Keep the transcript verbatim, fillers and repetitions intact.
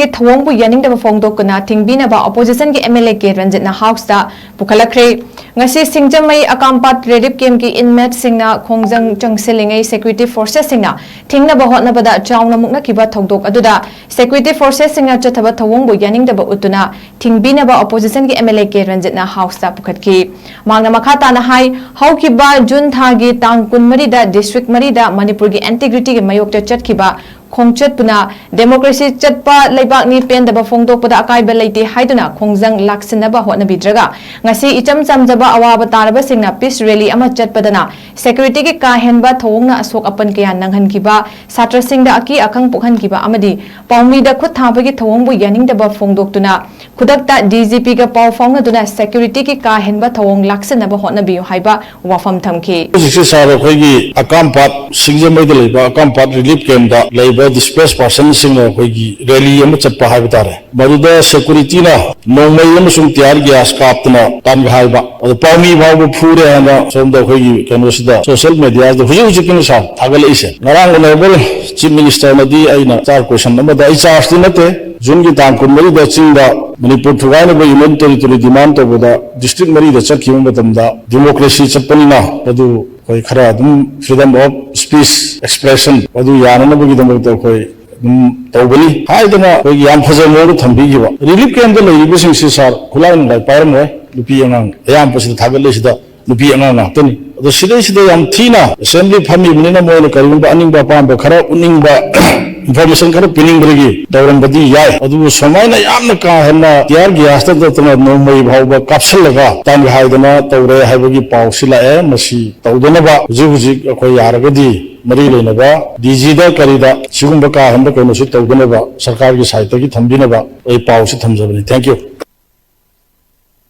ꯊꯧꯑꯣꯡꯕꯨ ꯌꯥꯅꯤꯡꯗꯕ ꯐꯣꯡꯗꯣꯛꯇꯨꯅ ꯊꯤꯡꯕꯤꯅꯕ opposition ꯒꯤ M L A K ꯔꯟꯖꯤꯠꯅ House ꯇ ꯄꯨꯈꯠꯂꯛꯈ꯭ꯔꯦ꯫ ꯉꯁꯤ ꯁꯤꯡꯖꯃꯩ ꯑꯀꯥꯝꯄꯥꯠ relief camp ꯀꯤ inmate ꯁꯤꯡꯅ ꯈꯣꯡꯖꯪ ꯆꯪꯁꯤꯜꯂꯤꯉꯩ security forces ꯁꯤꯡꯅ ꯊꯤꯡꯅꯕ ꯍꯣꯠꯅꯕꯗ ꯆꯥꯎꯅ ꯃꯨꯛꯅꯈꯤꯕ ꯊꯧꯗꯣꯛ ꯑꯗꯨꯗ security forces ꯁꯤꯡꯅ ꯆꯠꯊꯕ ꯊꯧꯑꯣꯡꯕꯨ ꯌꯥꯅꯤꯡꯗꯕ ꯎꯠꯇꯨꯅ ꯊꯤꯡꯕꯤꯅꯕ opposition ꯒꯤ M L A K ꯔꯟꯖꯤꯠꯅ House ꯇ ꯄꯨꯈꯠꯈꯤ꯫ ꯃꯍꯥꯛꯅ ꯃꯈꯥ ꯇꯥꯅ ꯍꯥꯏ, ꯍꯧꯈꯤꯕ June ꯊꯥꯒꯤ ꯇꯥꯡ ꯀꯨꯟꯃꯔꯤꯗ district ꯃꯔꯤꯗ ꯃꯅꯤꯄꯨꯔꯒꯤ integrity ꯒꯤ ꯃꯥꯌꯣꯛꯇ ꯆꯠꯈꯤꯕ ꯈꯣꯡꯆꯠ ꯄꯨꯅ democracy ꯆꯠꯄ ꯂꯩꯕꯥꯛꯅꯤ, ꯄꯦꯟꯗꯕ ꯐꯣꯡꯗꯣꯛꯄꯗ ꯑꯀꯥꯏꯕ ꯂꯩꯇꯦ ꯍꯥꯏꯗꯨꯅ ꯈꯣꯡꯖꯪ ꯂꯥꯛꯁꯤꯟꯅꯕ ꯍꯣꯠꯅꯕꯤꯗ꯭ꯔꯒ ꯉꯁꯤ ꯏꯆꯝ ꯆꯝꯖꯕ ꯑꯋꯥꯕ ꯇꯥꯔꯕꯁꯤꯡꯅ peace rally ꯑꯃ ꯆꯠꯄꯗꯅ security ꯒꯤ ꯀꯥ ꯍꯦꯟꯕ ꯊꯧꯑꯣꯡꯅ ꯑꯁꯣꯛ ꯑꯄꯟ ꯀꯌꯥ ꯅꯪꯍꯟꯈꯤꯕ, ꯁꯥꯇ꯭ꯔꯁꯤꯡꯗ ꯑꯀꯤ ꯑꯈꯪ ꯄꯣꯛꯍꯟꯈꯤꯕ ꯑꯃꯗꯤ ꯄꯥꯎꯃꯤꯗ ꯈꯨꯠ ꯊꯥꯕꯒꯤ ꯊꯧꯑꯣꯡꯕꯨ ꯌꯥꯅꯤꯡꯗꯕ ꯐꯣꯡꯗꯣꯛꯇꯨꯅ ꯈꯨꯗꯛꯇ D G P ꯒ ꯄꯥꯎ ꯐꯥꯎꯅꯗꯨꯅ security ꯒꯤ ꯀꯥ ꯍꯦꯟꯕ ꯊꯧꯑꯣꯡ ꯂꯥꯛꯁꯤꯟꯅꯕ ꯍꯣꯠꯅꯕꯤꯌꯨ ꯍꯥꯏꯕ ꯋꯥꯐꯝ ꯊꯝꯈꯤ꯫ ꯍꯧꯖꯤꯛꯁꯦ ꯁꯥꯔ, ꯑꯩꯈꯣꯏꯒꯤ ꯑꯀꯥꯝꯄꯥꯠ, ꯁꯤꯡꯖꯃꯩꯗ ꯂꯩꯕ ꯑꯀꯥꯝꯄꯥꯠ relief camp ꯇ ꯂꯩꯕ displaced person ꯁꯤꯡꯅ ꯑꯩꯈꯣꯏꯒꯤ rally ꯑꯃ ꯆꯠꯄ ꯍꯥꯏꯕ ꯇꯥꯔꯦ, ꯃꯗꯨꯗ security ꯅ ꯅꯣꯡꯃꯩ ꯑꯃꯁꯨꯡ tear gas ꯀꯥꯞꯇꯨꯅ ꯇꯥꯟꯒ ꯍꯥꯏꯕ, ꯑꯗꯣ ꯄꯥꯎꯃꯤ ꯐꯥꯎꯕ ꯐꯨꯔꯦ ꯍꯥꯏꯅ ꯁꯣꯝꯗ ꯑꯩꯈꯣꯏꯒꯤ ꯀꯩꯅꯣꯁꯤꯗ social media ꯁꯤꯗ ꯍꯧꯖꯤꯛ ꯍꯧꯖꯤꯛꯀꯤꯅꯤ ꯁꯥꯔ ꯊꯥꯒꯠꯂꯛꯏꯁꯦ꯫ ꯉꯔꯥꯡ honourable Chief Minister ꯅꯗꯤ ꯑꯩꯅ ꯆꯥꯔ question ꯑꯃꯗ, ꯑꯩ charge ꯇꯤ ꯅꯠꯇꯦ, June ꯒꯤ ꯇꯥꯡ ꯀꯨꯟꯃꯔꯤꯗ ꯆꯤꯡꯗ ꯃꯅꯤꯄꯨꯔ ꯊꯨꯒꯥꯏꯅꯕ Union Territory demand ꯇꯧꯕꯗ district ꯃꯔꯤꯗ ꯆꯠꯈꯤꯕ ꯃꯇꯝꯗ democracy ꯆꯠꯄꯅꯤꯅ ꯑꯗꯨ ꯑꯩꯈꯣꯏ ꯈꯔ ꯑꯗꯨꯝ freedom of speech, expression ꯑꯗꯨ ꯌꯥꯅꯅꯕꯒꯤꯗꯃꯛꯇ ꯑꯩꯈꯣꯏ ꯑꯗꯨꯝ ꯇꯧꯒꯅꯤ ꯍꯥꯏꯗꯅ ꯑꯩꯈꯣꯏꯒꯤ ꯌꯥꯝ ꯐꯖꯕ ꯃꯑꯣꯡꯗ ꯊꯝꯕꯤꯈꯤꯕ꯫ Relief camp ꯇ ꯂꯩꯔꯤꯕꯁꯤꯡꯁꯤ ꯁꯥꯔ, ꯈꯨꯠꯂꯥꯏ ꯅꯨꯡꯂꯥꯏ ꯄꯥꯏꯔꯝꯃꯣꯏ, ꯅꯨꯄꯤ ꯑꯉꯥꯡ ꯑꯌꯥꯝꯕꯁꯤꯗ ꯊꯥꯒꯠꯂꯤꯁꯤꯗ ꯅꯨꯄꯤ ꯑꯉꯥꯡ ꯉꯥꯛꯇꯅꯤ꯫ ꯑꯗꯣ ꯁꯤꯗꯩꯁꯤꯗ ꯌꯥꯝ ꯊꯤꯅ assembly ꯐꯝꯃꯤꯕꯅꯤꯅ ꯃꯣꯏꯅ ꯀꯔꯤꯒꯨꯝꯕ ꯑꯅꯤꯡꯕ ꯑꯄꯥꯝꯕ ꯈꯔ ꯎꯠꯅꯤꯡꯕ, information ꯈꯔ ꯄꯤꯅꯤꯡꯕꯗꯒꯤ ꯇꯧꯔꯝꯕꯗꯤ ꯌꯥꯏ꯫ ꯑꯗꯨꯕꯨ ꯁꯨꯃꯥꯏꯅ ꯌꯥꯝꯅ ꯀꯥ ꯍꯦꯟꯅ tear gas ꯇ ꯅꯠꯇꯅ ꯅꯣꯡꯃꯩ ꯐꯥꯎꯕ ꯀꯥꯞꯁꯤꯜꯂꯒ ꯇꯥꯟꯒ ꯍꯥꯏꯗꯅ ꯇꯧꯔꯦ ꯍꯥꯏꯕꯒꯤ ꯄꯥꯎꯁꯤ ꯂꯥꯛꯑꯦ꯫ ꯃꯁꯤ ꯇꯧꯗꯅꯕ ꯍꯧꯖꯤꯛ ꯍꯧꯖꯤꯛ ꯑꯩꯈꯣꯏ ꯌꯥꯔꯒꯗꯤ ꯃꯔꯤ ꯂꯩꯅꯕ D G ꯗ ꯀꯔꯤꯗ ꯁꯤꯒꯨꯝꯕ ꯀꯥ ꯍꯦꯟꯕ ꯀꯩꯅꯣꯁꯤ ꯇꯧꯗꯅꯕ ꯁꯔꯀꯥꯔꯒꯤ side ꯇꯒꯤ ꯊꯝꯕꯤꯅꯕ ꯑꯩ ꯄꯥꯎꯁꯤ ꯊꯝꯖꯕꯅꯤ꯫ Thank you꯫